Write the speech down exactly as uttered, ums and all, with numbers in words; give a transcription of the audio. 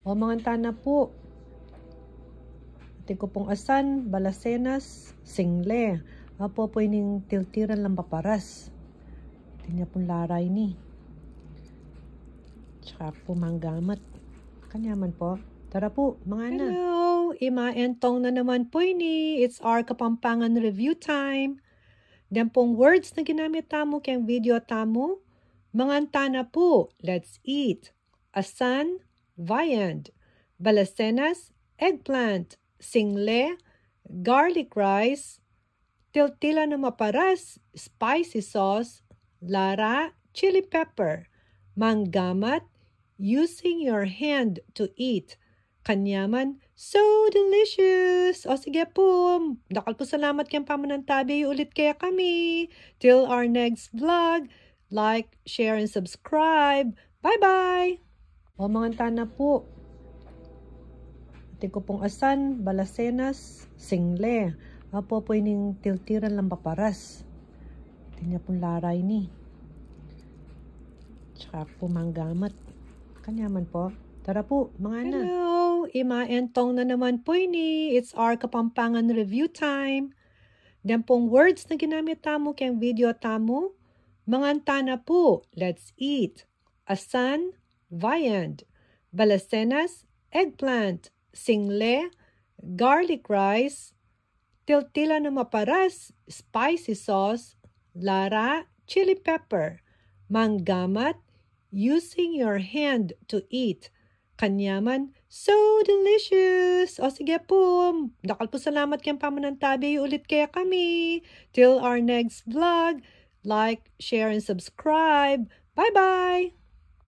O, manganta na pu. Atin ku pung asan, balasenas, single. Apo pu ining tiltiran lang paparas. Atin ya pung lara ini. Tsaka pu manggamat. Kanyaman pu. Tara pu, mangana. Hello! Ima Entong na naman pu ini. It's our Kapampangan review time. Deng pung words na ginamit tamu keng video tamu, manganta na pu, let's eat. Asan, viand. Balasenas, eggplant. Single, garlic rice. Tiltilan a maparas, spicy sauce. Lara, chili pepper. Manggamat, using your hand to eat. Kanyaman, so delicious! O sige pu, dakal pu salamat keng pamanantabi yu ulit kekami. Till our next vlog, like, share, and subscribe. Bye-bye! O, manganta na pu. Atin ku pung asan, balasenas, single. Apo pu ining tiltiran lang paparas. Atin ya pung lara ini. Tsaka pu manggamat. Kanyaman pu. Tara pu, mangana. Hello! Ima Entong na naman pu ini. It's our Kapampangan review time. Deng pung words na ginamit tamu keng video tamu, manganta na pu, let's eat. Asan, viand. Balasenas, eggplant. Single, garlic rice. Tiltilan a maparas, spicy sauce. Lara, chili pepper. Manggamat, using your hand to eat. Kanyaman, so delicious! O sige pu, dakal pu salamat keng pamanantabi yu ulit kekami. Till our next vlog, like, share, and subscribe. Bye-bye!